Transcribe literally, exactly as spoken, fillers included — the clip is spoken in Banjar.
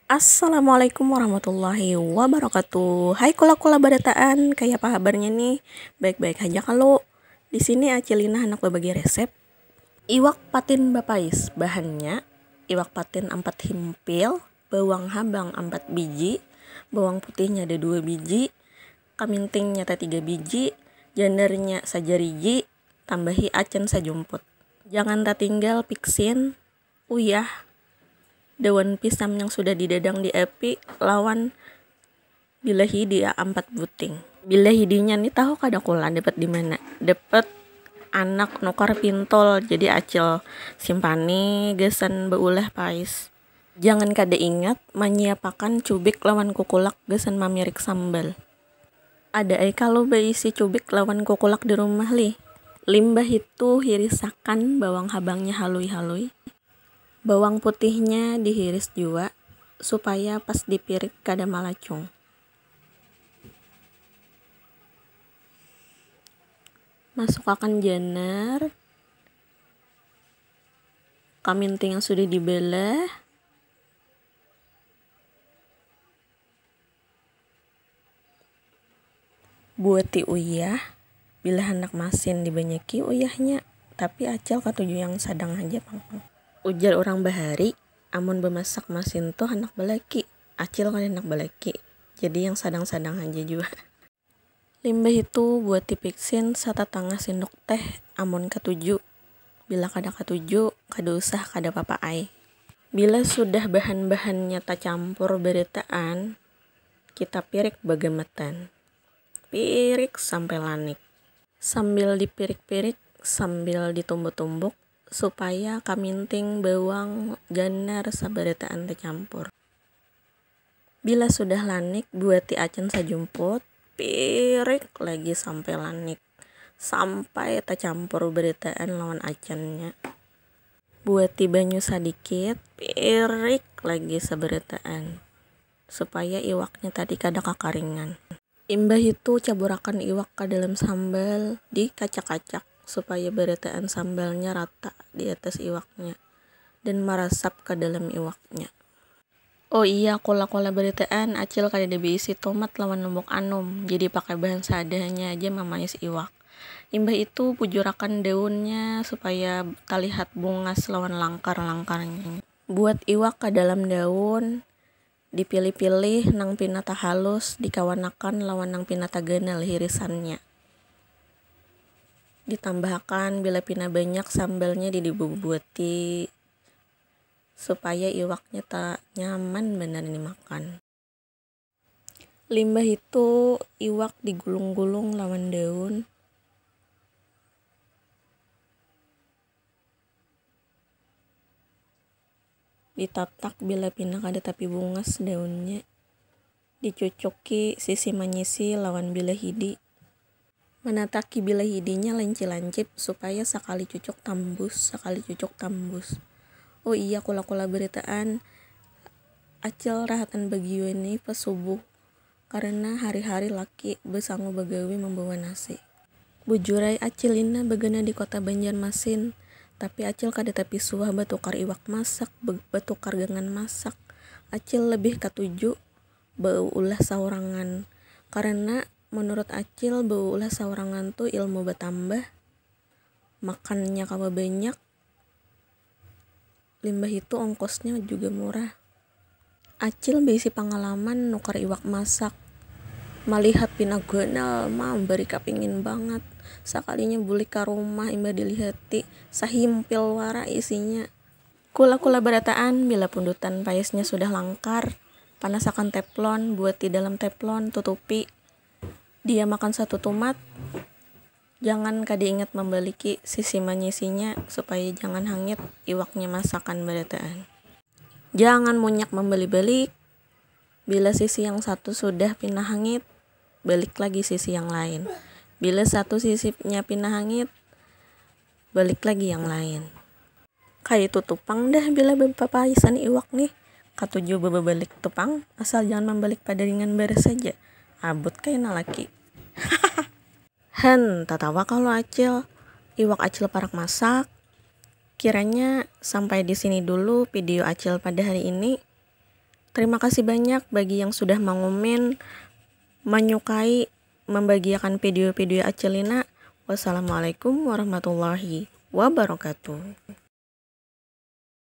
Assalamualaikum warahmatullahi wabarakatuh. Hai kula-kula barataan, kayapa habarnya nih? Baik-baik haja kalu? Di sini Acil Lina handak babagi resep. Iwak patin bapais, bahannya iwak patin ampat himpil, bawang habang ampat biji, bawang putihnya ada dua biji, kamintingnya tatiga biji, jandarnya sajariji, tambahi acan sajumput. Jangan tatinggal piksin, uyah, daun pisang yang sudah didadang di api, lawan bila hidi ampat buting. Bila hidinya ni tahu kada kula dapat di mana? Dapat anak nukar pintol, jadi acil simpani gasan baulah pais. Jangan kada ingat manyiapakan cubik lawan kukulak gasan mamirik sambal. Ada ai kalu baisi cubik lawan kukulak di rumah lih. Limbah itu hirisakan bawang habangnya halui-halui. Bawang putihnya dihiris jua supaya pas dipirik kada malacung. Masukakan janar, kaminting yang sudah dibelah. Buati uyah, bila handak masin dibanyaki uyahnya, tapi acil katuju yang sadang haja pang. Ujar urang bahari, amun bamasak masin tu handak balaki, acil kada handak balaki, jadi yang sadang-sadang haja jua. Limbah itu buati piksin satatangah sinduk teh amun katuju, bila kada katuju kada usah kada papa ai. Bila sudah bahan-bahannya tacampur barataan, kita pirik bagamatan. Pirik sampai lanik. Sambil dipirik-pirik, sambil ditumbuk-tumbuk, supaya kaminting, bawang, janar sabarataan tacampur. Bila sudah lanik, buati acan sajumput, pirik lagi sampai lanik, sampai tacampur barataan lawan acannya. Buati banyu sadikit, pirik lagi sabarataan, supaya iwaknya tadi kada kakaringan. Imbah itu caburakan iwak ka dalam sambal, dikacak-kacak supaya barataan sambalnya rata di atas iwaknya dan marasap ka dalam iwaknya. Oh iya, kula-kula barataan, acil kadada baisi tomat lawan lombok anum, jadi pakai bahan seadanya aja mamais iwak. Imbah itu bujurakan daunnya supaya talihat bungas lawan langkar-langkarnya. Buat iwak ka dalam daun, dipilih-pilih nang pina tahalus dikawanakan lawan nang pina taganal hirisannya. Ditambahakan bila pina banyak sambalnya di dibubuti supaya iwaknya ta nyaman banar dimakan. Limbah itu iwak digulung-gulung lawan daun. Ditatak bila pina kada tapi bungas daunnya. Dicucuki sisi manyisi lawan bila hidi. Manataki bila hidinya lancip-lancip supaya sakali cucuk tambus, sakali cucuk tambus. Oh iya, kula-kula barataan, acil rahatan bagiwani pas subuh karena hari-hari laki basangu bagawi mambawa nasi. Bujur ai, acil Lina bagana di kota Banjarmasin, tapi acil kada tapi suah batukar iwak masak, batukar gangan masak. Acil lebih katuju baulah saurangan karena menurut acil baulah saurangan tu ilmu batambah, makannya kawa banyak, limbah itu ongkosnya juga murah. Acil baisi pangalaman nukar iwak masak. Malihat pina ganal mambari kapingin bangat. Sakalinya bulik ka rumah imbah dilihati, sahimpil wara isinya. Kula-kula barataan, bila pundutan paisnya sudah langkar, panasakan teflon, buati dalam teflon, tutupi. Diamakan satu tumat. Jangan kada ingat mambaliki sisi manyisinya supaya jangan hangit iwaknya masakan barataan. Jangan munyak mambalik-balik. Bila sisi yang satu sudah pina hangit, balik lagi sisi yang lain. Bila satu sisinya pina hangit, balik lagi yang lain. Kaitu tu pang dah bila bapapaisan iwak nih. Katuju bababalik tu pang, asal jangan mambalik padaringan baras haja. Abut kaina laki. Hen, tatawa kalu Acil. Iwak Acil parak masak. Kiranya sampai di sini dulu video Acil pada hari ini. Terima kasih banyak bagi yang sudah mengomen, menyukai, membagiakan video-video Acelina. Wassalamualaikum warahmatullahi wabarakatuh.